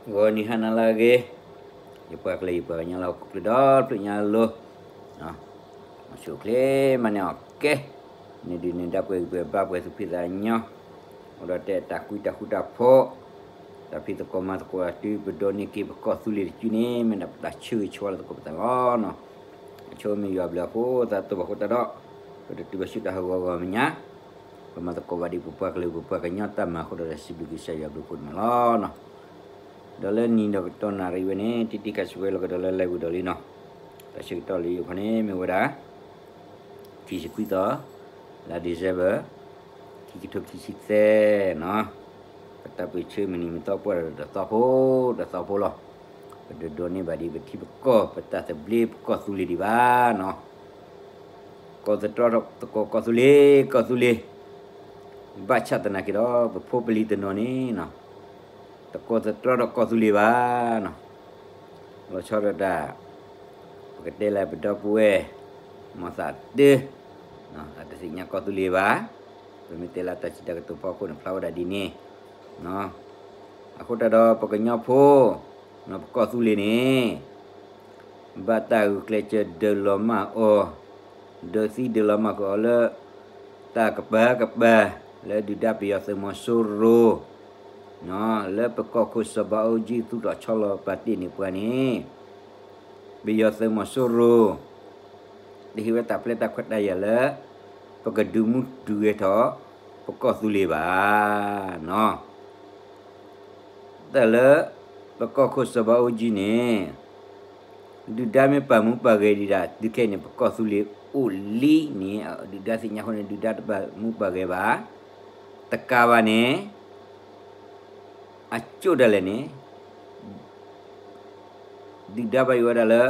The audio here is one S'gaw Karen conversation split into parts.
ဂီၤနံၤဟါနၤလၢအဂ့ၤ, ယပှၤကလုာ်ယပှၤကညီလၢဟီၣ်ခိၣ်ချၢဒီဖျၢၣ်ညါအလိၤ, အိၣ်ဆူၣ်အိၣ်ချ့မၤန့ၢ်အီၣ်ကဲ, န့ၢ်ဒုၣ်န့ၢ်ဒါပှဲၤဂံၢ်ပှဲၤဘါပှဲၤသူၣ်ဖှံသးညီ, အိၣ်ဒီးတဲတၢ်ကွံတၢ်ဃူတၢ်ဖိး, တၢ်ဖံးသကိးမၤသကိးအတုၤ ပဒိးန့ၢ်က့ၤပကီၢ်သူလ့ၤတစုန့ၣ် မ့ၢ်ဒၣ်ပတၢ်ဆၢဂ့ၤဆၢဝါလၢသကိးပသးလီၤ. အဆိမ့ၢ်ယွၤဘျုးအဃိသတး တိၢ်ဘၣ်ဃိသတးဒီး, ပတတုၤဘၣ်ဆူတၢ်ဟးဂီၤဂီၤမဲာ်ညါ, ပမၤသကိးဘၣ်ဒ်ပပှၤကလုာ်ပပှၤကညီတၢ်မၤအဃိဒီး စံးဘျုးကစၢ်ယွၤဘျုးဖှိၣ်န့ၣ်မးလီၤ. ဒီးလၢနံၤဒီးကတီၢ်နၣ်ရံၣ်ဝဲန့ၣ် တံတံခါဆူဝဲလီၤကဒီးလၢ live ဒီးလံနီၤ, တၢ်ဆၢကတီၢ်လၢယအိၣ်ခီန့ၣ်မ့ၢ်ဝဲဒၣ် ခံဆံခွံသီ, လါ December, ခံကထိခံဆံသၢနီၤ, ပတၢ်ပၢၢ်ဆၢမုၢ်နံၤမုၢ်သီပှဲၤဒီးတသီဖိ, တသီဖိလီၤ. ပတဒိးန့ၢ်ဘၣ်ဒ်ပထံပကီၢ် ပတၢ်သဘျ့ပကီၢ်သူလ့ၤဒံးဘၣ်နီၤ, ကိးသတြီသကိးကီၢ်သူလ့ၤ, ကီၢ်သူလ့ၤ, ဘၣ်ဆၣ်သနာ်က့ဒီး ပဖိပလံၤတနီၤန့ၣ်နီၤ, တကိးသတြီဒီးကီၢ်သူလ့ၤဘၣ်နီၤ, လီၤဆီဒၣ်တၢ်, ပကတဲလၢပဒီပုၢ်ဝဲၢ်, မီၤသးတၢ, အတသ့ၣ်ညါကီၢ်သူလ့ၤဘၣ်, ပမ့ၢ်တဲလၢတၢ်စံးတၢ်ကတိၤဖီခိၣ်န့ၣ် ဖျါဝဲဒၣ်ဒ်န့ၣ်, အဃိတၢ်ဒီးပကညီဖိ, ပကီၢ်သူလ့ၤန့ၣ် ဘၣ်တၢ်ဂုာ်ကျဲးစၢးဒုးလီၤမၢ်အီၤ, ဒုးသံဒုးလီၤမၢ်ဃုာ်အီၤလၢ တၢ်ကပၤကပၤ, လၢဒုၣ်ဒါပယီၤသုးမီၤစိရိၤ, လၢပကီၢ်ခိၣ်စီၤဘးအူကၠံသူၣ်ထီၣ်ဆီလီၤပာ်တ့ၢ်န့ၢ်ပှၤန့ၣ်, ပယီၤသုးမီၤစိရိၤ တဟ့ၣ်ဝဲတၢ်ပျဲတၢ်ခွဲးတၢ်ယာ်လၢ ပကဒုးမူဒုးဂဲၤထီၣ် ပကီၢ်သူလ့ၤဘၣ်နီၤ. တၢ်လၢ ပကီၢ်ခိၣ်စီၤဘးအူကၠံန့ၣ် ဒုၣ်ဒါမ့ၢ်ပာ်မူပာ်ဂဲၤဒံးဒၣ် တုၤခဲအံၤန့ၣ် ပကီၢ်သူလ့ၤအိၣ်လံန့ၣ် ဒုၣ်ဒါသ့ၣ်ညါအဃိန့ၣ် ဒုၣ်ဒါတပာ်မူပာ်ဂဲၤဘၣ်, တကးဘၣ်န့ၣ် အကၠိၣ်ဒၣ်လဲာ်န့ၣ် ဒုၣ်ဒါဘၣ်ယိၣ်ဝဲဒၣ်လၢ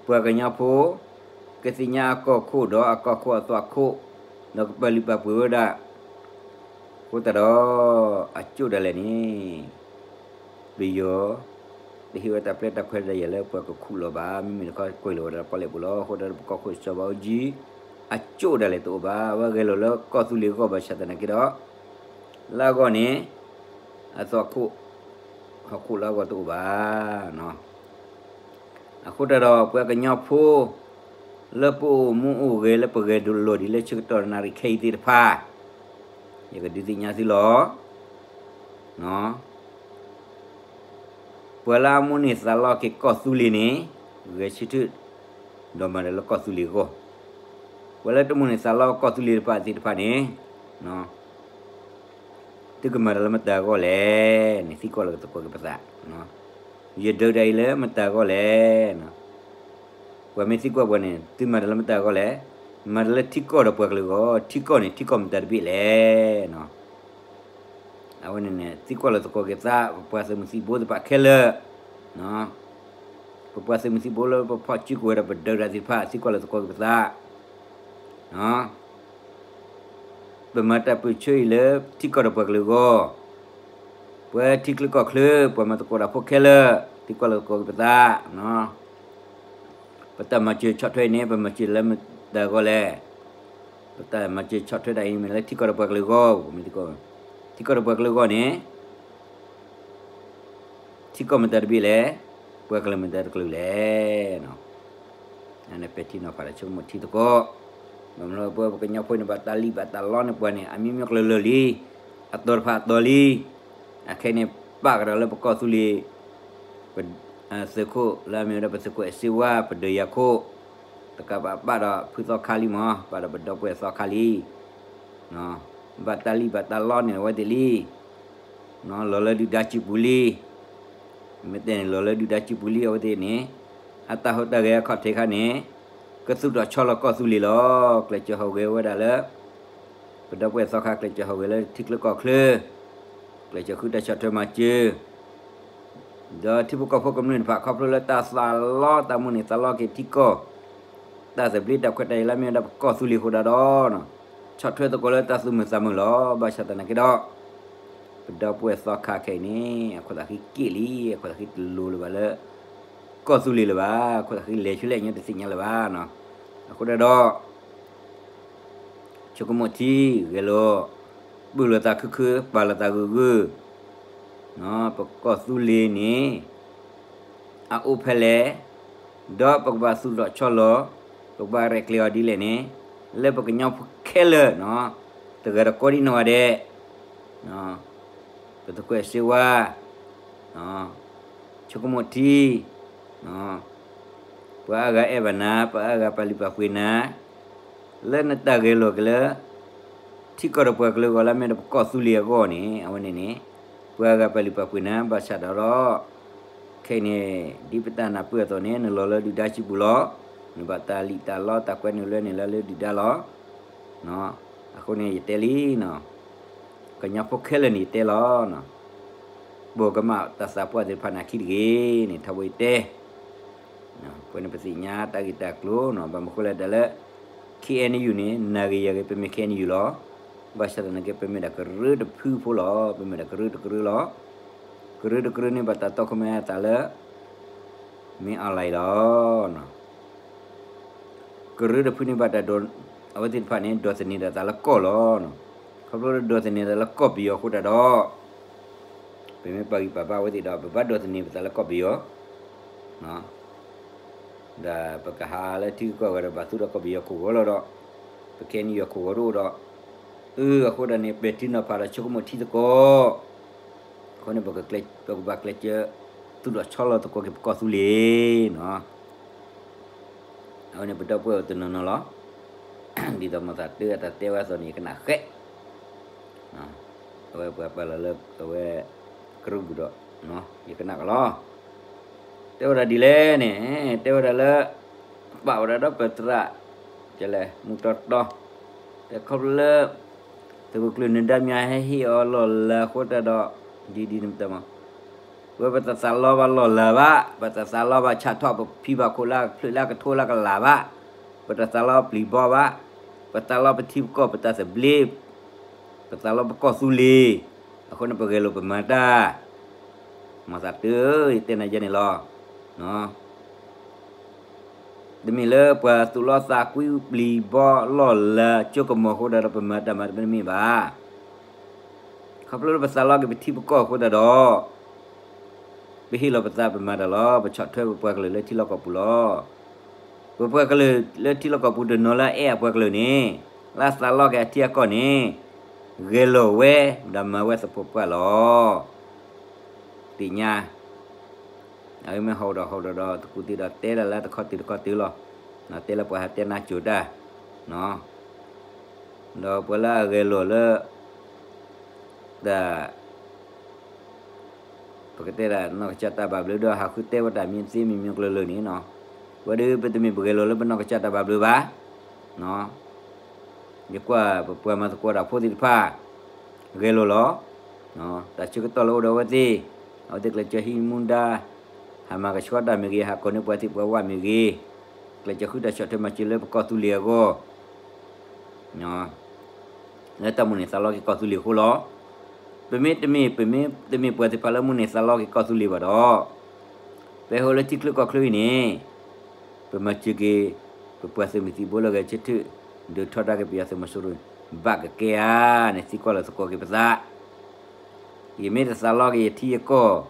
ပှၤကညီဖိ ကသ့ၣ်ညါအကီၢ်ခိၣ်ဒီးအကီၢ်ခိၣ်အသွၣ်ခိၣ်, ဒီးကပာ်လုၢ်ပာ်ပှ့ၤဝဲဒၣ်, အဃိသတးဒီး အကၠိၣ်ဒၣ်လဲာ်န့ၣ် ပယီၤ တဟ့ၣ်ဝဲတၢ်ပျဲတၢ်ခွဲးတၢ်ယာ်လၢပှၤကခူၣ်လီၤဘၣ်, မ့မ့ၢ်တခီကွံာ်လီၤဝဲဒၣ်ပီၣ်လဲၣ်ပူၤလီၤ. အဃိဒီးပကီၢ်ခိၣ်စီၤဘးအူကၠံ အကၠိၣ်ဒၣ်လဲာ်တအိၣ်ဘၣ်, အဝဲဂဲၤလိာ်လၢကီၢ်သူလ့ၤအဂီၢ်ဘၣ်ဆၣ်သနာ်က့ဒီး လၢအဂီၢ်န့ၣ် အသွၣ်ခိၣ် ဟီၣ်ခိၣ်လၢအဂီၢ်တအိၣ်ဘၣ်. အဃိတၢ်ဒီးပှၤကညီဖိ လၢပအိၣ်မူအိၣ်ဂဲၤလၢပဂဲၤလိာ်ဒံးလၢဆၢကတီၢ်နၣ်ရံၣ်ခဲအံၤသ့ၣ်တဖၣ်, ယကဒုးသ့ၣ်ညါသုလီၤ. ပှၤလၢအမိၣ်န့ၢ်သးလီက့ၤကီၢ်သူလ့ၤန့ၣ် ဂဲၤဆၢထၢၣ် ဒီးမၤတၢ်လၢကီၢ်သူလ့ၤအဂီၢ်, ပှၤလၢတမိၣ်န့ၢ်သးလီကီၢ်သူလ့ၤတဖၣ်သ့ၣ်တဖၣ်န့ၣ် သုကမၤတၢ်လၢမတၤအဂီၢ်လဲၣ်န့ၣ် သံကွၢ်လီၤသကိးက့ၤပသး, ယဒုးတၢ်အံၤလၢမတၤအဂီၢ်လဲၣ်. ပှၤမ့ၢ်သံကွၢ်ပှၤန့ၣ် သုမၤတၢ်လၢမတၤအဂီၢ်လဲၣ်, မၤတၢ်လၢထံကီၢ်ဒီးပှၤကလုာ်အဂီၢ်, ထံကီၢ်န့ၣ် ထံကီၢ်မတၤတဘ့ၣ်လဲၣ်. အဝဲန့ၣ်န့ၣ် သံကွၢ်လီၤသကိးက့ၤသး ပပှၤသုးမုၢ်သံၣ်ဘိသ့ၣ်တဖၣ်ခဲလၢာ်, ပပှၤသုးမုၢ်သံၣ်ဘိလၢပဖီၣ်စုကဝဲၤဒီးပဒုးတၢ်သ့ၣ်တဖၣ် သံကွၢ်လီၤသကိးက့ၤပသး ပမၤတၢ်ပၢၢ်ဆၢအံၤလၢထံကီၢ်ဒီးပှၤကလုာ်အဂီၢ်, ပှၤထံချၢကီၢ်ချၢ ပှၤမၤသကိးတၢ်ဖိခဲလၢာ် သံကွၢ်လီၤသကိးက့ၤပသး, ပတၢ်မၤစၢၤဆီၣ်ထွဲအံၤန့ၣ် ပမၤစၢၤလၢမတၤအဂီၢ်လဲၣ်, ပတၢ်မၤစၢၤဆီၣ်ထွဲဒၣ်အံၤမ့ၢ်လၢထံကီၢ်ဒီးပှၤကလုာ်အဂီၢ်, ထံကီၢ်ဒီးပှၤကလုာ်အဂီၢ်န့ၣ် ထံကီၢ်မတၤတဘ့ၣ်လဲၣ်, ပှၤကလုာ်မတၤတကလုာ်လဲၣ်. အန့ၣ်ပဲာ်ထံနီၤဖးဒီးဆိကမိၣ်ထံသကိး, ဘၣ်မနုၤပဝဲပကညီဖိန့ၣ် ဘၣ်တၢ်လံၣ်ဘၣ်တၢ်လီန့ၢ်ပှၤန့ၣ် အမံၤမံၤကျၢၤလၢာ်လံ, အတီၤတဖၣ်အတီၤလံ, အခဲအံၤန့ၣ် ပာ်ကဒီးလၢပကီၢ်သူလ့ၤ သုးခိၣ်လၢအမ့ၢ်ဝဲဒၣ်ပသုးခိၣ်အဲၣ်စ့ဝါ ပဒုးယၤခိၣ်, တကးဘၣ်ပာ်ဒီးဖုသီခါလံမး, ပာ်ဒီးပဒီပုၢ်ဝဲၢ်သီခါလံ ဘၣ်တၢ်လံၣ်ဘၣ်တၢ်လီန့ၢ်အဝဲသ့ၣ်လံ, လီၤလၢဒုၣ်ဒါစုပူၤလံ, မ့ၢ်တဲန့ၣ် လီၤလၢဒုၣ်ဒါစုပူၤလံ အဝဲသ့ၣ်န့ၣ်, အတၢ်ဟူးတၢ်ဂဲၤအခီၣ်ထံးခါန့ၣ်, ကသူၣ်ထီၣ်ဆီလီၤကီၢ်သူလ့ၤလီၤ. ကျဲးစၢးဟူးဂဲၤဝဲဒၣ်လၢ ပဒီပုၢ်ဝဲၢ်သီခါ ကျဲးစၢးဟူးဂဲၤလၢထံချၢကီၢ်ချၢ, ကျဲးစၢးဃုတၢ်ဆီၣ်ထွဲမၤစၢၤ ဒီးထံဖိကီၢ်ဖိကမျၢၢ်တဖၣ် ခီဖျိလၢတၢ်သးလီ တၢ်မိၣ်န့ၢ်သးလီက့ၤထံကီၢ်, တၢ်သဘျ့တၢ်ခွဲးတၢ်ယာ်လၢအမ့ၢ်ဝဲဒၣ်ပကီၢ်သူလ့ၤအဃိဒၣ်ဒီး, ဆီၣ်ထွဲသကိးလၢတၢ်သူၣ်မုာ်သးမုာ်လီၤ. ဘၣ်ဆၣ်သနာ်က့ဒီး, ပဒီပုၢ်ဝဲၢ်သီခါခဲအံၤန့ၣ် အခိၣ်သးဃံက့ၣ်လံ, အခိၣ်သးဃံတလိၤလၢၤဘၣ်လၢ ကီၢ်သူလ့ၤလၢၤဘၣ်, အခိၣ်သးဃံလဲၤဆူလဲၣ်ညီတသ့ၣ်ညါလၢၤဘၣ်. အဃိဒၣ်ဒီး ဆိကမိၣ်ထံဂဲၤလိာ်, ပုၢ်လိာ်သးခုခု, ပာ်လိာ်သးဂုာ်ဂုာ်, ပကီၢ်သူလ့ၤန့ၣ် အအိၣ်ဖဲလဲၣ်, ဒီးပကဘၣ်သူၣ်ထီၣ်ဆီလီၤ, ပကဘၣ်ရဲၣ်ကျဲၤအီၤဒ်လဲၣ်န့ၣ်, လၢပကညီဖိခဲလၢာ် တဂၤတကီဒံနီၢ်ဂၤဒဲး, ပတခွဲးစ့ဝါ, ဆိကမိၣ်ထံ, ပှၤအါဂၤအဲၣ်ဘၣ်နၤ, ပှၤအါဂၤပာ်လုၢ်ပာ်ပှ့ၤနၤ, လၢနတၢ်ဂဲၤလိာ်က့ၤလၢ ထံကီၢ်ဒီးပှၤကလုာ်အဂီၢ် လၢအမ့ၢ်ဒီးပကီၢ်သူလ့ၤအဂီၢ်န့ၣ် အဝဲန့ၣ်န့ၣ် ပှၤအါဂၤပာ်လုၢ်ပာ်ပှ့ၤနၤ ဘၣ်ဆၣ်ဒီး ခဲအံၤန့ၣ် ဒ်ပတၢ်နၢ်ပၢၢ်အသိးန့ၣ် နလီၤလၢဒုၣ်ဒါစုပူၤလီၤ. နဘၣ်တၢ်လံၣ်တၢ်လီတၢ်ကွဲနုာ်လၢန့ၣ်လၢလၢဒုၣ်ဒါလီၤ. အဃိန့ၣ်ယတဲလံ, ကညီဖိခဲလၢာ်န့ၣ်ယတဲလီၤ. ပိာ်ကမၣ်တၢ်သးပှၢ်သ့ၣ်တဖၣ်န့ၣ်အခံတဂ့ၤန့ၣ် ထီဘိယတဲ အဃိန့ၣ်ပသ့ၣ်ညါတၢ်ဂ့ၢ်တၢ်ကျိၤနီၤ, ဘၣ်မနုၤဃိလဲၣ်တၢ်လၢ ခ့ၣ်အဲၣ်ယူၣ်န့ၣ် နၤဂ့ၤယၤဂ့ၤ ပမ့ၢ်ခ့ၣ်အဲၣ်ယူၣ်လီၤ. ဘၣ်ဆၣ်သနာ်က့ ပမ့ၢ်ဒၣ်ကရၢတဖုဖိလီၤ. ပမ့ၢ်ဒၣ်ကရၢတကရၢလီၤ. ကရၢတကရၢန့ၣ် ဘၣ်တၢ်တီခိၣ်မဲအသးလၢ မ့ၢ်အီၣ်လဲၣ်လီၤ. ကရၢတဖုန့ၣ်ဘၣ်တၢ်ဒိး, အဝဲသ့ၣ်တဖၣ်န့ၣ် ဒိးသန့ၤဒၣ်သးလၢကီၢ်လီၤ. ခီဖျိဒိးသန့ၤသးလၢကီၢ်ပယီၤအဃိတၢ်ဒီး ပမ့ၢ်ပာ်ဂံၢ်ပာ်ဘါအဝဲသ့ၣ်ဒီး ပဘၣ်ဒိးသန့ၤပသးလၢကီၢ်ပယီၤ, ဒီးပကဟးလၢထံဂုၤကီၢ်ဂၤဒီး ဘၣ်သူၣ်ထီၣ်ကီၢ်ပယီၤခိၣ်ဂီၤလီၤဒီး ပခ့ၣ်အဲၣ်ယူၣ်အခိၣ်ဂီၤတအိၣ်ဒီး, အၢ အဃိဒၣ်န့ၣ် ပဲာ်ထံနီၤဖးဒီးဆိကမိၣ်ထံသကိး, အဃိန့ၣ် ပကဘၣ်ကျဲးစၢး သူၣ်ထီၣ်ဆီလီၤသကိးက့ၤပကီၢ်သူလ့ၤနီၤ. အဝဲန့ၣ်ပဒီပုၢ်ဝဲၢ်တနီၤနီၤလီၤ. ဒ်သိးမၤသးတၢ်အတၢ်တဲဝဲအသိးန့ၣ် ယကနၣ်ဃဲး, အဝဲပှၤပာ်လီၤလၢအဝဲ ကရၢပူၤဒီး ယကနၣ်ကလီၤ. တဲဝဲဒၣ်ဒ်လဲၣ်န့ၣ်, တဲဝဲဒၣ်လၢ ပာ်ဝဲဒၣ်ဒီးပသရၣ် ကလဲၣ် မူတီတီ, တဲခီဖျိလၢ သုးခိၣ်ကျၢၢ်နၢၤဒါမၠါဟဲဟ့ၣ်အီၤလီၢ်လၤအဃိတၢ်ဒီး ဒ်ဒ်န့ၣ်မတမး ဝဲပတသးလီဘၣ်လီၢ်လၤဘၣ်, ပတသးလီဘၣ်ဆၣ်ထီၣ်ပဖံဘၣ်ခိၣ်လၢအကဖျၢၣ်လၢအကထိလၢအကလၤဘၣ်, ပတသးလီပျံၤဘီဘၣ်, ပသးလီပထံပကီၢ်ပတၢ်သဘျ့, ပသးလီပကီၢ်သူလ့ၤ, အဃိန့ၣ်ပဂဲၤလိာ်ပမၤတၢ်, မၤသးတၢ် ယတဲနၤယဲန့ၣ်လီၤ. တမ့ၢ်လၢပှၤသူၣ်လီသးကွံပျံၤဘီလီၢ်လၤကၠိကမီၤအဃိတၢ်ဒီးပမၤတၢ်မၤတမ့ၢ်ဘၣ်. ခီဖျိလၢပသးလီက့ၤပထံပကီၢ်အဃိတၢ်ဒီး ပဟ့ၣ်လီၤပသးပမၤတၢ်လီၤ. ပဆီၣ်ထွဲပပှၤကလုာ်လၢထံလီၢ်ကီၢ်ပူၤလီၤ. ပပှၤကလုာ်လၢထံလီၢ်ကီၢ်ပူၤတနီၤလၢအအဲၣ်အပှၤကလုာ်န့ၣ် လၢသးလီက့ၤအထံအကီၢ်န့ၣ် ဂဲၤလိာ်ဝဲ ဒီးမၤဝဲသပှၢ်ပှၢ်လီၤ. သ့ၣ်ညါ အမ့ၢ်ဟီၣ်ဒီးဟီၣ်ဒီးဒီး တကူးသ့ၣ်ဒီးတဲဒၣ်လၢတခီတ့ၢ်တခီတ့ၢ်လီၤ. တဲလၢပှၤဟးတဲနါစိၤတၢ် ဒီးပှၤလၢအဂဲၤလိာ်လၢ တၢ် ပကတဲဒၣ်နီၢ်ကစၢ်တၢ်ဘၣ်ဘျုးဒီးဟးဃုတဲဝဲတၢ်မံၤသ့မံၤမံၤကျၢၤလၢာ်န့ၣ်, ဝဲဒၣ်ပတမ့ၢ်ပဂဲၤလိာ်လၢပနီၢ်ကစၢ်တၢ်ဘၣ်ဘျုးဘၣ်. ယကွၢ်ပပှၤမၤသကိးတၢ်ဖိသ့ၣ်တဖၣ် ဂဲၤလိာ်လီၤ. တၢ်ဆၢကတီၢ်လၢအိၣ်ဒီးအဝဲသ့ၣ်, အဝဲသ့ၣ်ကျဲးစၢးဟံးမူဒါ ဟးမၤကဆှီတၢ်မ့ၢ်ဂ့ၤ, ဟးကိးန့ၢ်ပှၤသ့ၣ်ပှၤဝၣ်မ့ၢ်ဂ့ၤ, ကျဲးစၢးဃုတၢ်ဆီၣ်ထွဲမၤစၢၤလၢပကီၢ်သူလ့ၤအဂီၢ် လၢတၢ်မိၣ်န့ၢ်သးလီက့ၤကီၢ်သူလ့ၤအဃိလီၤ. ပမ့ၢ်တမ့ၢ်, ပမ့ၢ်တမ့ၢ်ပှၤသ့ၣ်တဖၣ်လၢမိၣ်န့ၢ်သးလီက့ၤကီၢ်သူလ့ၤဘၣ်ဒီး, ပဟဲအိၣ်လၢထံချၢကီၢ်ချၢအံၤန့ၣ်, ပမၤစၢၤက့ၤ ပပှၤသုးမုၢ်သံၣ်ဘိလၢဂဲၤဆၢထၢၣ် ဒုးထီဒါက့ၤပယီၤသုးမီၤစိရိၤ ဘၣ်ကကဲဧါန့ၣ် သံကွၢ်လီၤသကိးက့ၤပသး ယမ့ၢ်တသးလီက့ၤယထံယကီၢ်,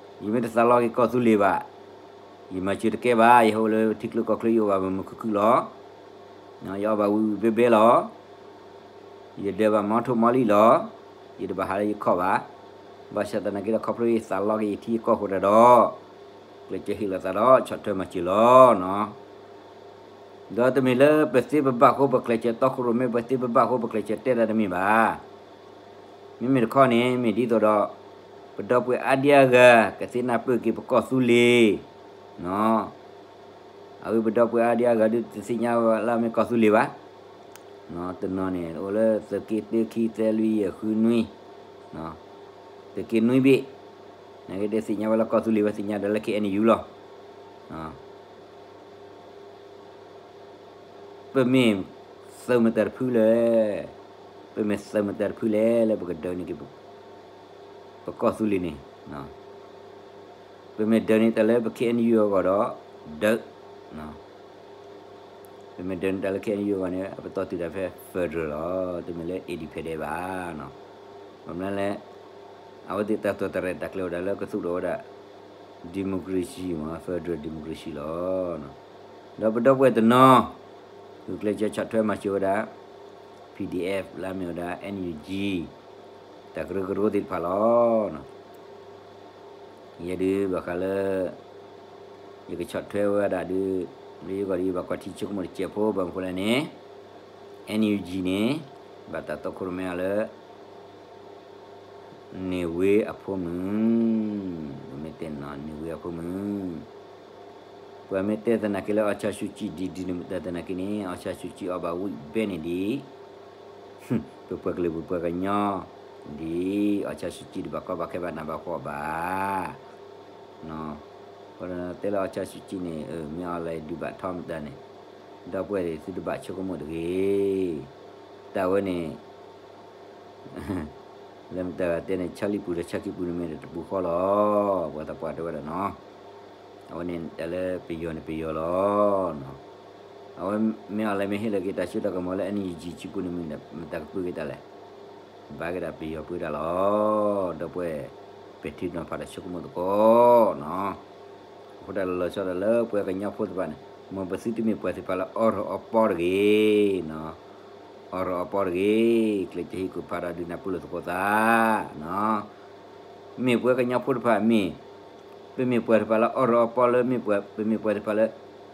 ယမ့ၢ်တသးလီက့ၤကီၢ်သူလ့ၤဘၣ်, ယမၤစၢၤတကဲဘၣ်, ယဟဲအိၣ်လၢထံချၢကီၢ်ချၢ ယအိၣ်ဘၣ်မုာ်မုာ်ခုၣ်ခုၣ်လီၤ. ယအီၣ်ဘၣ်ဝံၤဝံၤဘဲဘဲလီၤ. ယဒၢးဘၣ်မီထိၣ်မီလံလီၤ. ယတဘၣ်ဟးလၢယခီၣ်ဘၣ်. ဘၣ်ဆၣ်သနာ်က့ဒီး ခီဖျိယသးလီက့ၤယထံယကီၢ်အဃိတၢ်ဒီး ကျဲးစၢးဟ့ၣ်လီၤသးဒီးဆီၣ်ထွဲမၤစၢၤလီၤ. ဒီးတမ့ၢ်လၢပသ့ပဘၣ်အဃိ ပကျဲးစၢးတီခိၣ်ရိၣ်မဲ ပသ့ပဘၣ်အဃိ ပကျဲးစၢးတဲတၢ်တမ့ၢ်ဘၣ်. မ့မ့ၢ်တခီန့ၣ် မ့ၢ်ဒ်သိးဒီး ပဒီပုၢ်ဝဲၢ်အါဒံအါဂၤ ကသ့နၢ်ပၢၢ်က့ၤပကီၢ်သူလ့ၤ အဝဲပဒီပုၢ်ဝဲၢ်အါဒံအါဂၤဒုးတသ့ၣ်ညါဝဲလၢအမ့ၢ်ကီၢ်သူလ့ၤဘၣ်. တနီၤန့ၣ် အိၣ်လၢသုးက့တၢ ခံ သၢ လွံၢ် ယဲၢ် ဃု နွံ, သုးက့နွံဘ့ၣ်, နာ်က့ဒုးသ့ၣ်ညါဝဲလၢကီၢ်သူလ့ၤ ဝဲသ့ၣ်ညါဒီးလၢ ခ့ၣ်အဲၣ်ယူၣ် လီၤ. ပမ့ၢ်သုးမတၤတဖုလဲၣ်, ပမ့ၢ်သုးမတၤတဖုလဲၣ် လၢပကဒၢးန့ၢ်က့ၤ ပကီၢ်သူလ့ၤန့ၣ်, ပမ့ၢ်ဒၢးန့ၢ်တၢ်လၢပ ခ့ၣ်အဲၣ်ယူၣ် အဂီၢ်ဒီး ဒၢး, ပမ့ၢ်ဒၢးန့ၢ်တၢ်လၢ ခ့ၣ်အဲၣ်ယူၣ် အဂီၢ်န့ၣ် အပတီၢ်တုၤဒၣ်ဖဲ federal လီၤ. တမ့ၢ်လၢ independent ဘၣ်. ဘၣ်မနုၤလဲၣ်, အဝဲသ့ၣ်တၢ်တိာ်တရဲၣ်တၢ်ကျဲၤဝဲဒၣ်လၢကသူၣ်ထီၣ်ဝဲဒၣ် democracy မ့ၢ် federal democracy လီၤ. ဒီးပဒီပုၢ်ဝဲၢ်တနီၤ ဂုာ်ကျဲးစၢးဆီၣ်ထွဲမၤစၢၤဝဲဒၣ် P D F လၢအမ့ၢ်ဝဲဒၣ် N U G တၢ်ကရၢကရိသ့ၣ်တဖၣ်လီၤ. ယဲဒုးဘၣ်ဃးလၢ ယကဆီၣ်ထွဲဝဲဒၣ်ဒုး လၢယဂီၢ်ဒုးယဘၣ်ကွၢ်ထံဆိကမိၣ်တစဲးဖိ ဘၣ်မနုၤဃိလဲၣ်န့ၣ် N U G န့ၣ် ဘၣ်တၢ်တီခိၣ်ရိၣ်မဲအီၤလၢ န့ၢ်ဝ့အဖိမုၣ်, ပမ့ၢ်တဲန့ၣ် န့ၢ်ဝ့အဖိမုၣ်, ပှၤမ့ၢ်တဲသနာ်က့လၢ အောင်ဆန်းစုကြည် ဒ်ဒ်န့ၣ် တၢ်သနာ်က့န့ၣ် အောင်ဆန်းစုကြည် အီၣ်ဘၣ်ဝံၣ်ဘဲန့ၣ်ဒ် ပပှၤကလုာ်ပပှၤကညီ ဒ် အောင်ဆန်းစုကြည် တဘၣ်ကီဘၣ်ခဲဘၣ်နးဘၣ်ဖှီၣ်ဘၣ်. တဲလၢ အောင်ဆန်းစုကြည် န့ၣ် မ့ၢ်အီၤလဲၤဒုးဘၣ်ထီမတၤန့ၣ် ဒီပုၢ်ဝဲၢ်သုတဘၣ်ဆိကမိၣ်တဂ့ၤ. တၢ်ဝဲန့ၣ် လၢမတၤဂၤတဲန့ၣ် ဆၣ်လံၣ်ပူၤဒီးဆၣ်ခံပူၤန့ၣ်မ့ၢ်တပူၤဃီလီၤ. ပှၤသးပှၢ်တဲဝဲဒၣ်နီၤ. အဝဲန့ၣ်တၢ်လၢပယီၤန့ၣ်ပယီၤလီၤ. အဝဲမ့ၢ်အီၤလဲၤမ့ၢ်ဟ့ၣ်လီၤက့ၤတၢ်စိတၢ်ကမီၤလၢ N U G ခံပူၤန့ၣ်မ့ၢ်မတၤကပၢက့ၤတၢ်လဲၣ်. ဘၣ်က့ၤဒၣ်ပယီၤပၢတၢ်လီၤ. ဒီပုၢ်ဝဲၢ် ပထံပနီၤဖးဒီးဆိကမိၣ်သကိးနီၤ. အဃိတၢ်လီၤဆီဒၣ်လၢပှၤကညီဖိသ့ၣ်တဖၣ်န့ၣ် မ်ပသုတမ့ၢ်ပှၤသ့ၣ်တဖၣ်လၢအီၣ်ရီၣ်အီပီတဂ့ၤ အီၣ်ရီၣ်အီပီတဂ့ၤ, ကျဲးစၢးဟ့ၣ်ကူၣ်ဖးဒီးဒုးနၢ်ပၢၢ်လိာ်သကိးသး, မ့ၢ်ပှၤကညီဖိတဖၣ်မ့ၢ်, ပမ့ၢ်ပှၤတဖၣ်လၢအီၣ်ရီၣ်အီပီလၢ မ့ၢ်ပှၤ, ပမ့ၢ်ပှၤတဖၣ်လၢ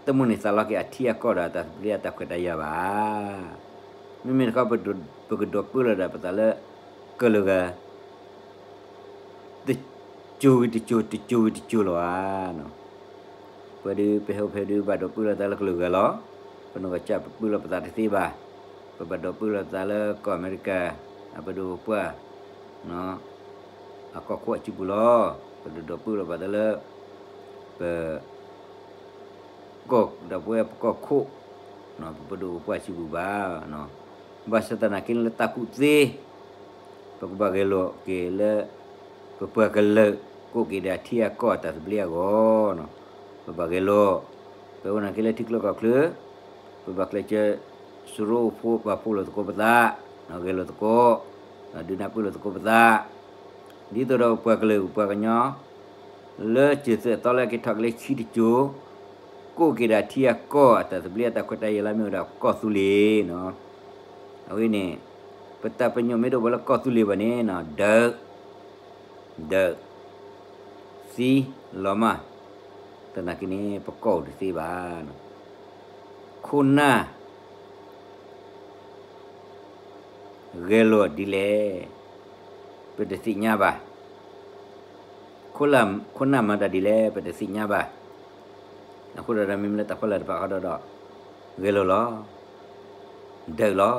တမိၣ်န့ၢ်သးလီက့ၤအထံအကီၢ်ဒီးတၢ်သဘျ့အတၢ်ခွဲးတၢ်ယာ်ဘၣ်. မ့မ့ၢ်တခီ ပကဒိးပၢလီၤဒၣ်ပသးလၢ ကလုာ်ဂၤ တစိၤဝံၤတစိၤ တစိၤဝံၤတစိၤလီၤဧါ. ပှၤဒုး ပဟဲအိၣ်ဖဲဒုး ဘၣ်ဒိးပၢလီၤသးလၢကလုာ်ဂၤလီၤ. ပနီၢ်ကစၢ်ပပၢလီၤပသးတသ့ဘၣ်. ပဘၣ်ဒိးပၢလီၤသးလၢကီၢ်အမဲရကၤ အပဒိၣ်ပပှၢ် အကီၢ်ခိၣ်အစုပူၤလီၤ. ပတဒိးပၢလီၤပသးလၢ ပ ကီၢ်ဒီးပဝဲပကီၢ်ခိၣ်, ပပဒိၣ်ပပှၢ်စုပူၤဘၣ်. ဘၣ်ဆၣ်သနာ်က့လၢတၢ်ကူၣ်သ့, ပကဘၣ်ဂဲၤလိာ်က့ၤလၢ ပပှၤကလုာ် ကိးက့ၤဒီးအထံအကီၢ်အတၢ်သဘျ့အဂီၢ်, ပဘၣ်ဂဲၤလိာ်, ပဝဲနာ်က့လၢထံချၢကီၢ်ချၢ ပဘၣ်ကျဲးစၢး စရိဖိပာ်ဖိလိာ်သကိးပသး, ဂဲၤလိာ်သကိး, ဒုးနၢ်ပၢၢ်လိာ်သကိးပသး, ဒ်သိးဒီးပပှၤကလုာ်ပပှၤကညီ လၢစၢၤသွဲၣ်သီလၢက့ၤထီၣ်က့ၤလၢဆံတစိၤ, ကိးက့ၤဒီးအထံအကီၢ်အတၢ်သဘျ့အတၢ်ခွဲးတၢ်ယာ်လၢမ့ၢ်ဝဲဒၣ်ကီၢ်သူလ့ၤနီၤ. အဝဲန့ၣ် ပတၢ်ပညိၣ်မ့ၢ်တအိၣ်ဘၣ်လၢကီၢ်သူလ့ၤဘၣ်န့ၣ် ဒၢး ဒၢး သံလီၤမး, သနာ်က့န့ၣ် ပကီၢ်အိၣ်တသ့ဘၣ်. ခိၣ်နၢ် ဂဲၤလိာ်ဒ်လဲၣ်, ပတသ့ၣ်ညါဘၣ်. ခိၣ်နၢ်မၤတၢ်ဒ်လဲၣ် ပတသ့ၣ်ညါဘၣ်. အဃိဒီးမ့မ့ၢ်လၢတၢ်ဖီလာ်တဖၣ်ဃီဒီး ဂဲၤလိာ်လီၤ, ဒၢးလီၤ.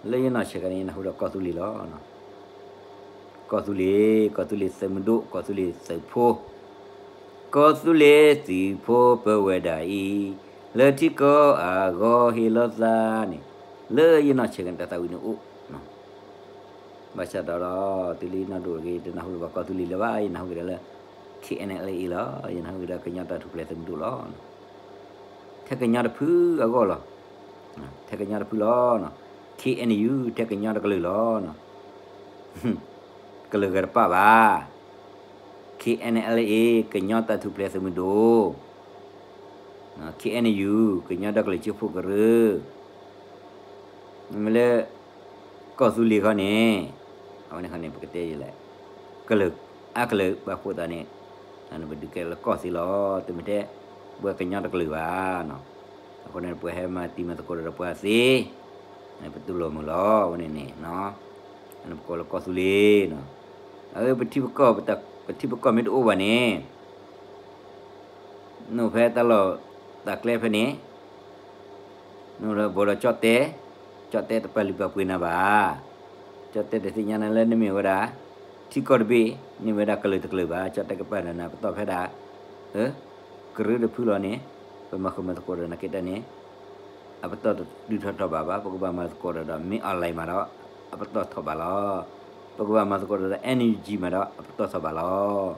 လၢယနီၢ်ဆဲးခါန့ၣ် နၢ်ဟူဒီးကီၢ်သူလ့ၤလီၤ. ကီၢ်သူလ့ၤ, ကီၢ်သူလ့ၤသုးမုၢ်ဒိၣ်, ကီၢ်သူလ့ၤသုးဖိ, ကီၢ်သူလ့ၤသုးဖိပဝဲဒၣ်အံၤ, လၢထံကီၢ်အဂီၢ်ဟ့ၣ်လီၤသးန့ၣ်, လၢယနီၢ်ဆဲးခါန့ၣ် တၢ်သးဝံၣ်န့ၣ်အိၣ်. ဘၣ်ဆၣ်ဒီး တုၤလၢယနီၢ်ဒိၣ်တဂ့ၤ တနၢ်ဟူဘၣ်ကီၢ်သူလ့ၤလၢၤဘၣ်, ယနၢ်ဟူက့ၤဒၣ်လၢ K N L A လီၤ. ယနၢ်ဟူက့ၤဒၣ်ကညီတၢ်ထူၣ်ဖျဲးသုးမုၢ်ဒိၣ်လီၤ. ထဲကညီတဖုအဂီၢ်လီၤ. ထဲကညီတဖုလီၤ. K N U ထဲကညီတကလုာ်လီၤ. ကလုာ်ဂၤတပၣ်ဘၣ်. K N L A ကညီတၢ်ထူၣ်ဖျဲးသုးမုၢ်ဒိၣ်, K N U ကညီဒီကလုာ်စၢဖှိၣ်ကရၢ, မ့မ့ၢ်လၢ ကီၢ်သူလ့ၤခီန့ၣ်, အဝဲန့ၣ်ခီန့ၣ် ပကတဲယလဲၣ်, ကလုာ်အါကလုာ်ဘၣ်ဖှိၣ်သးန့ၣ်, ပဒုးကဲလၢကီၢ်သ့လီၤ. တမ့ၢ်ထဲ ပှၤကညီတကလုာ်ဘၣ်. အဃိန့ၣ် ပှၤဟဲမၤတံၤမၤသကိးဒီးပှၤသ့, ပတူၢ်လိာ်မုာ်လီၤ. အဝဲန့ၣ်န့ၣ် ပကိးလၢကီၢ်သူလ့ၤ, အပထံပကီၢ်, ပထံပကီၢ်မ့ၢ်တအိၣ်ဘၣ်န့ၣ် နအိၣ်ဖဲတၢ်လီၢ်တၢ်ကျဲဖဲန့ၣ်, နအိၣ်ဒီးဘီဒီးကၠီၣ်တဲၣ်, ကၠီၣ်တဲၣ်တပာ်လုၢ်ပာ်ပှ့ၤနၤဘၣ်. ကၠီၣ်တဲၣ်တသ့ၣ်ညါနၤလၢနမ့ၢ်ဝဲဒၣ် ထံကီၢ်တဘ့ၣ်, မ့ၢ်ဝဲဒၣ်ကလုာ်တကလုာ်ဘၣ်. ကၠီၣ်တဲၣ်ကပာ်နၤပတီၢ်ဖဲဒၣ် ကရၢတဖုလီၤန့ၣ်, ပမၤဃုာ်မၤသကိးဒီးနၤက့တၢ်န့ၣ်, အပတီၢ်တဒုးထီၣ်ထီၣ်ဘၣ်ဘၣ်. ပကဘၣ်မၤသကိးဒီး မ့ၢ် online မးဒီး အပတီၢ်ထီၣ်ဘၣ်လီၤ. ပကဘၣ်မၤသကိးဒီး NUG မးဒီး အပတီၢ်ထီၣ်ဘၣ်လီၤ.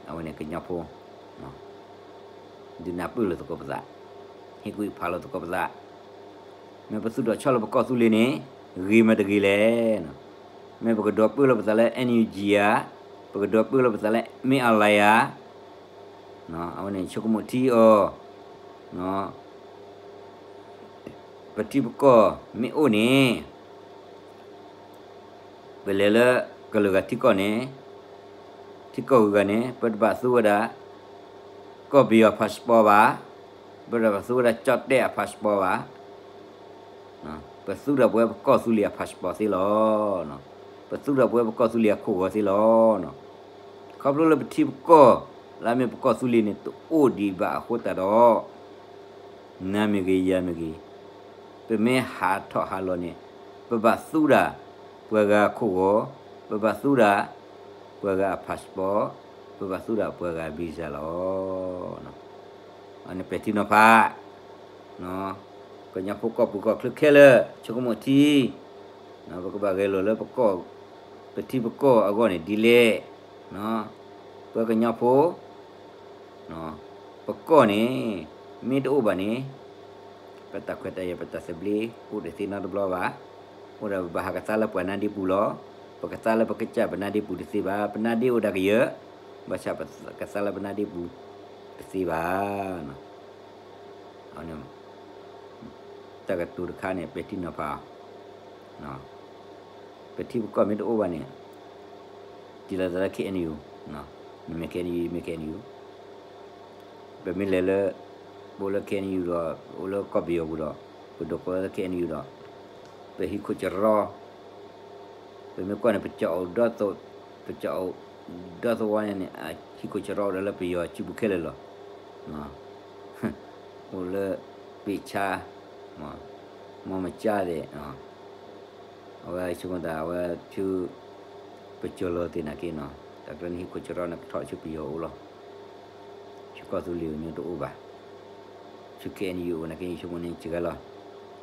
အဝဲန့ၣ်ကညီဖိ ဒုးနၢ်ပၢၢ်လိာ်သကိးပသး, ဟ့ၣ်ကူၣ်ဖးလိာ်သကိးပသး, မ့ၢ်ပသူၣ်ထီၣ်ဆီလီၤပကီၢ်သူလ့ၤန့ၣ် ဂ့ၤမးတဂ့ၤလဲၣ်. မ့ၢ်ပကဒိးပၢလီၤပသးလၢ NUG ဧါ, ပကဒိးပၢလီၤပသးလၢ မ့ၢ် အလါယါ, အဝဲန့ၣ်ဆိကမိၣ်ထံအီၤ, ပထံပကီၢ်မ့ၢ်အိၣ်န့ၣ် ပလဲၤလၢကလုာ်ဂၤထံကီၢ်န့ၣ်, ထံကီၢ်ဂုၤဂၤန့ၣ် ပတဘၣ်သူဝဲဒၣ် ကီၢ်ပယီၤ passport ဘၣ်, ပတဘၣ်သူဝဲဒၣ်ကၠီၣ်တဲၣ်အ passport ဘၣ်, ပသူဒီးပဝဲပကီၢ်သူလ့ၤအ passport သ့လီၤ. ပသူဒီးပဝဲပကီၢ်သူလ့ၤအခိၣ်ဂီၤသ့လီၤ. ခီဖျိလၢပထံပကီၢ် လၢအမ့ၢ်ပကီၢ်သူလ့ၤန့ၣ် တအိၣ်ဒံးဘၣ်အဃိသတးဒီး နၤမ့ၢ်ဂ့ၤ ယၤမ့ၢ်ဂ့ၤ, ပမ့ၢ်ဟးထီၣ်ဟးလီၤန့ၣ် ပဘၣ်သူဒၣ်ပှၤဂၤအခိၣ်ဂီၤ, ပဘၣ်သူဒၣ်ပှၤဂၤအ passport, ပဘၣ်သူဒၣ်ပှၤဂၤအ visa လီၤ. အန့ၣ်ပဲာ်ထံနီၤဖး ကညီဖိကီၢ်ပူၤကီၢ်ချၢခဲလၢာ် ဆိကမိၣ်ထံ, ပကဘၣ်ဂဲၤလိာ်လၢ ပထံပကီၢ်အဂီၢ်န့ၣ်ဒ်လဲၣ်. ပှၤကညီဖိ ပကီၢ်န့ၣ် မ့ၢ်တအိၣ်ဘၣ်န့ၣ် ပတၢ်ခွဲးတၢ်ယာ် ပတၢ်သဘျ့ အိၣ်တသ့နီတဘျီဘၣ်. အိၣ်ဒၣ်ပဘၣ်ဟးကသါလၢပှၤနါဒ့ပူၤလီၤ. ပကသါလၢပကစၢ်ပနါဒ့ပူၤတသ့ဘၣ်. ပနါဒ့အိၣ်ဒၣ်ကယၢၢ်, ဘၣ်ဆၣ်ပကသါလၢပနါဒ့ပူၤတသ့ဘၣ်. တၢ်ကတိၤတခါန့ၣ် ပဲာ်ထံနီၤဖးအီၤ, ပထံပကီၢ်မ့ၢ်တအိၣ်ဘၣ်န့ၣ် တံၤလီၤသးလၢ KNU, နမ့ၢ် KNU မ့ၢ် KNU, ပမ့ၢ်လဲၤလၢ ပအိၣ်လၢ KNU ဒီး ပအိၣ်လၢကီၢ်ပယီၤပူၤဒီး ပဒိးကီလၢ KNU ဒီး ပဟံၣ်ခိၣ်ကရီ ပမ့ၢ်ကွၢ်န့ၣ် ပကအိၣ်ဒီး ပကအိၣ်ဒီသဝီန့ၣ်န့ၣ် ဟံၣ်ခိၣ်ကရီအိၣ်ဒီးလၢပယီၤစုပူၤခဲလၢာ်လီၤ. အိၣ်လၢ ပ့ၣ်ဆါ, မီမကၠါသ့ၣ်, အဝဲဆိကမိၣ်တၢ် အဝဲဆူ ပကၠီၤလီၤသ့ၣ်နာ်က့နီၤ, တၢ်ကျဲန့ၣ် ဟံၣ်ခိၣ်ကရီန့ၣ် ကထီၣ်ဆူပယီၤအိၣ်လီၤ. ဆူကီၢ်သူလ့ၤအညိတအိၣ်ဘၣ်. ဆူ KNU အိၣ်နာ်က့ ယဆိကမိၣ်န့ၣ်စှၤလီၤ.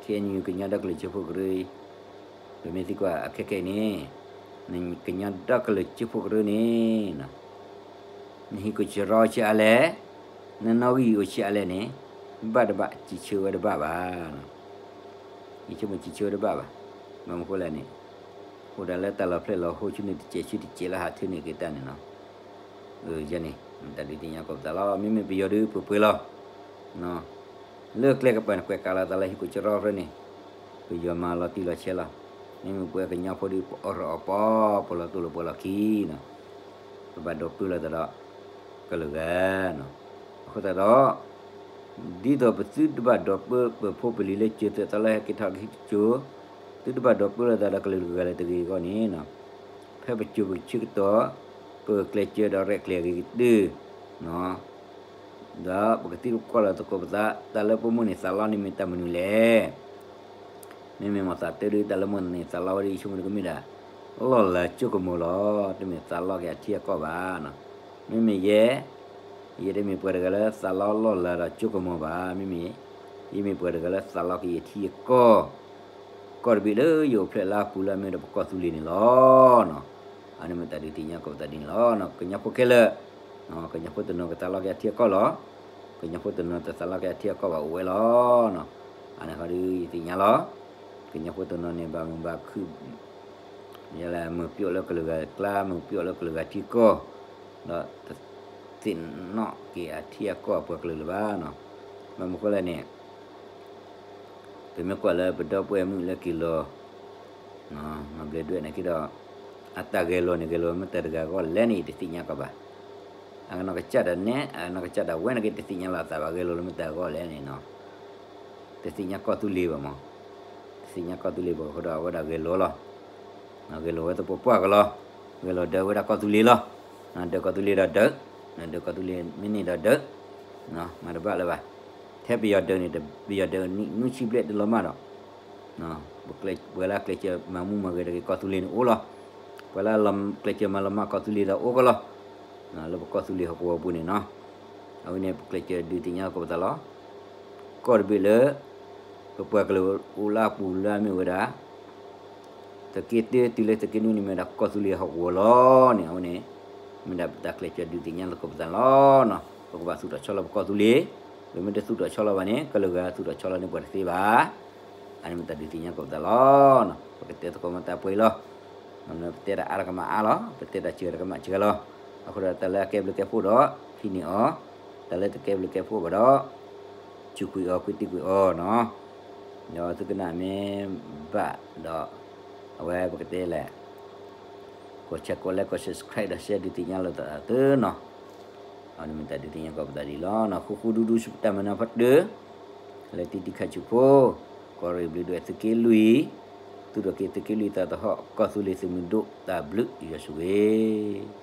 KNU ကညီဒီကလုာ်စၢဖှိၣ်ကရၢ ပမ့ၢ်သံကွၢ်အခဲခဲအံၤန့ၣ် နကညီဒီကလုာ်စၢဖှိၣ်ကရၢန့ၣ် နဟံၣ်ခိၣ်ကရီဆံးအါလဲၣ်, နနီၣ်ဂံၢ်အိၣ်ဆံးအါလဲၣ်န့ၣ် ဘၣ်တဘၣ်စံးဆၢဝဲတဘၣ်ဘၣ်. ယဆိကမိၣ်စံးဆၢဝဲတဘၣ်ဘၣ်. ဘၣ်မနုၤဃိလဲၣ်န့ၣ် အိၣ်ဒၣ်လၢတၢ်လီၤဖျဲၣ်လီၤဟိဆူန့ၣ် တစဲးဆူတစဲးလၢဟးထၢန့ၢ်က့ၤတၢ်န့ၣ်နီၤ. ယဲန့ၣ် တၢ်ဒုးသ့ၣ်ညါကိးပသးလီၤ. မ့မ့ၢ်ပယီၤဒုးပှဲၤပှဲၤလီၤ. လၢကျဲကပၤန့ၣ်ကွဲးကးလီၤသးလၢဟံၣ်ခိၣ်ကရီဖဲန့ၣ် ပယီၤမၤလီၤတံၢ်လီၤဆဲးလီၤ. မ့မ့ၢ်ပဝဲကညီဖိဒုး ပအီၣ်ရၢအီၣ်ပီ ပလီၤတိၢ်လီၤပှဲၤလီၤခံနီၤ. ပဘၣ်ဒိးပၢလီၤသးဒီး ကလုာ်ဂၤနီၤ. အဃိသတးဒီး ဒ်သိးပသုတဘၣ်ဒိးပၢပဖိပလံၤလၢကၠိသၢသီလၢဟဲက့ၤထီၣ်ကဟံၣ်ကၠိ, သုတဘၣ်ဒိးပၢလီၤသးဒီးကလုာ်တဂၤလၢတဂ့ၤအဂီၢ်န့ၣ်နီၤ, ဖဲပစိၤပဆၢကတီၢ် ပကကျဲးစၢးဒီးရဲၣ်ကျဲၤအဂ့ၤကတၢၢ် ဒီးပကသံကွၢ်လီၤသကိးပသး တၢ်လၢပမိၢ်န့ၣ်သးလီန့ၣ်မ့ၢ်တၢ်မနုၤလဲၣ်. မ့မ့ၢ်မၤသးတၢ်ဒုး တၢ်လၢမိၢ်န့ၣ်သးလီဝဲဒၣ် ယဆိကမိၣ်တကမ့ၢ်ဒၣ် လီၢ်လၤကၠိကမီၤလီၤ. တမ့ၢ်သးလီက့ၤအထံအကီၢ်ဘၣ်နီၤ. မ့မ့ၢ်ယဲ ယတမ့ၢ်ပှၤတဂၤလၢသးလီလီၢ်လၤဒီးကၠိကမီၤဘၣ်. မ့မ့ၢ် ယမ့ၢ်ပှၤတဂၤလၢသးလီက့ၤယထံယကီၢ် ကီၢ်တဘ့ၣ်လၢယအိၣ်ဖျဲၣ်လၢအပူၤလၢအမ့ၢ်ဒီးပကီၢ်သူလ့ၤန့ၣ်လီၤ. အန့ၣ်မ့ၢ်တၢ်ဒုးသ့ၣ်ညါကိးပသးဒ်န့ၣ်လီၤ. ကညီဖိခဲလၢာ် ကညီဖိတနီၤကသးလီက့ၤအထံအကီၢ်လီၤ. ကညီဖိတနီၤတသးလီက့ၤအထံအကီၢ်ဘၣ်အိၣ်ဝဲလီၤ. အန့ၣ်ဟီဒုးယသ့ၣ်ညါလီၤ. ကညီဖိတနီၤန့ၣ် ဘၣ်မုာ်ဘၣ်ခုၣ် ယလဲၤမုာ်ပျီၣ်လၢကလုာ်ဂၤကျါ မုာ်ပျီၣ်လၢကလုာ်ဂၤထံကီၢ် ဒီးတသ့ၣ်နီၣ်က့ၤအထံအကီၢ်အပှၤကလုာ်လၢၤဘၣ်နီၤ. ဘၣ်မနုၤဃိလဲၣ်န့ၣ် ပမ့ၢ်ကွၢ်လၢပဒီပုၢ်ဝဲၢ်မုၣ်လၢက့ၤလီၤ မၤဘျဲးဒွဲၣ်နာ်က့ဒီး အတၢ်ဂဲၤလိာ်န့ၣ် ဂဲၤလိာ်မ့ၢ်တၢ်တဂၤအဂီၢ်လဲၣ်န့ၣ် ယတသ့ၣ်ညါကီးဘၣ်. အနီၢ်ကစၢ်ဒၣ်နဲ အနီၢ်ကစၢ်ဒၣ်ဝဲနာ်က့ တသ့ၣ်ညါလီၤအသးဘၣ် ဂဲၤလိာ်လၢမ့ၢ်တၢ်အဂီၢ်လဲၣ်န့ၣ်နီၤ. တသ့ၣ်ညါကီၢ်သူလ့ၤဘၣ်မး, တသ့ၣ်ညါကီၢ်သူလ့ၤဘၣ်အဃိဒီး အဝဲဒၣ်ဂဲၤလိာ်လီၤ. ဂဲၤလိာ်ဝဲသပှၢ်ပှၢ်ကလီၤ, ဂဲၤလိာ်ဒၢဝဲဒၣ်ကီၢ်သူလ့ၤလီၤ. ဒၢးကီၢ်သူလ့ၤဒီးဒၢး, ဒၢးကီၢ်သူလ့ၤမ့ၢ်န့ၢ်ဒီးဒၢး, မၤတဘၣ်လၢၤဘၣ်. ထဲပယီၤဒၢးန့ၣ် ပယီၤဒၢးနံၣ်နွံဆံဘျဲၣ်တလီၤမၢ်ဒီး ပှၤလၢကျဲးစၢးမၤမူမၤဂဲၤတဂ့ၤကီၢ်သူလ့ၤန့ၣ်အိၣ်လီၤ. ပှၤလၢကျဲးစၢးမၤလီၤမၢ်ကီၢ်သူလ့ၤဒီးအိၣ်ကလီၤ. လၢပကီၢ်သူလ့ၤဟီၣ်ကဝီၤပူၤန့ၣ်နီၤ. အဝဲန့ၣ် ပကျဲးစၢးဒုးသ့ၣ်ညါကိးပသးလီၤ. ကီၢ်တဘ့ၣ်လၢ ပပှၤကလုာ်အိၣ်လၢအပူၤလၢအမ့ၢ်ဝဲဒၣ် သုးက့တၢ တုၤလၢသုးက့နွံန့ၣ်မ့ၢ်ဒၣ်ကီၢ်သူလ့ၤဟီၣ်ကဝီၤလီၤန့ၣ် အဝဲန့ၣ် မ့ၢ်ဒၣ်ပတၢ်ကျဲးစၢးဒုးသ့ၣ်ညါလိာ်ကိးပသးလီၤ. ပကဘၣ်သူၣ်ထီၣ်ဆီလီၤပကီၢ်သူလ့ၤ, ပမ့ၢ်တသူၣ်ထီၣ်ဆီလီၤဘၣ်န့ၣ် ကလုာ်ဂၤသူၣ်ထီၣ်ဆီလီၤန့ၢ်ပှၤတသ့ဘၣ်. အန့ၣ်မ့ၢ်တၢ်ဒုးသ့ၣ်ညါကိးပသးလီၤ. ပကတဲသကိးမၤတၢ်ပှဲၤလီၤ. ပတဲတၢ်အါတကမၣ်အါလီၤ, ပတဲတၢ်စှၤတကမၣ်စှၤလီၤ. အဃိဒီးတၢ်လၢအကဲဘျုးကဲဖှိၣ်ဒီး ဟံးန့ၢ်အီၤ, တၢ်လၢတကဲဘျုးကဲဖှိၣ်ဘၣ်ဒီး စူးကွံာ်အီၤကွံာ်တံာ်ကွံာ်အီၤနီၤ. ဒီးသုကနၣ်မ့ၢ်ဘၣ်ဒီး အဝဲပကတဲလဲၣ် ကိးဆဲးကိးလဲကိး subscribe ဒီး share ဒုးသ့ၣ်ညါလိာ်သးသုနီၤ. အန့ၣ်မ့ၢ်တၢ်ဒုးသ့ၣ်ညါကိးပသးဒ်အံၤလီၤ. ဃူဃူဒူဒူဆူတၢ်မၤနၢၤဖီတၢၣ် လၢတံၤတံၤခါဆူၣ်ဖိ, ကီၢ်ရ့ၣ်ဘျုးဒွဲၣ်သုးက့လွံၢ်, သုးဒီးက့ၤသုးက့လွံၢ်သးသဟီၣ် ကီၢ်သူလ့ၤသုးမုၢ်ဒိၣ် တၢ်ဘျုးယွၤဆိၣ်ဂ့ၤ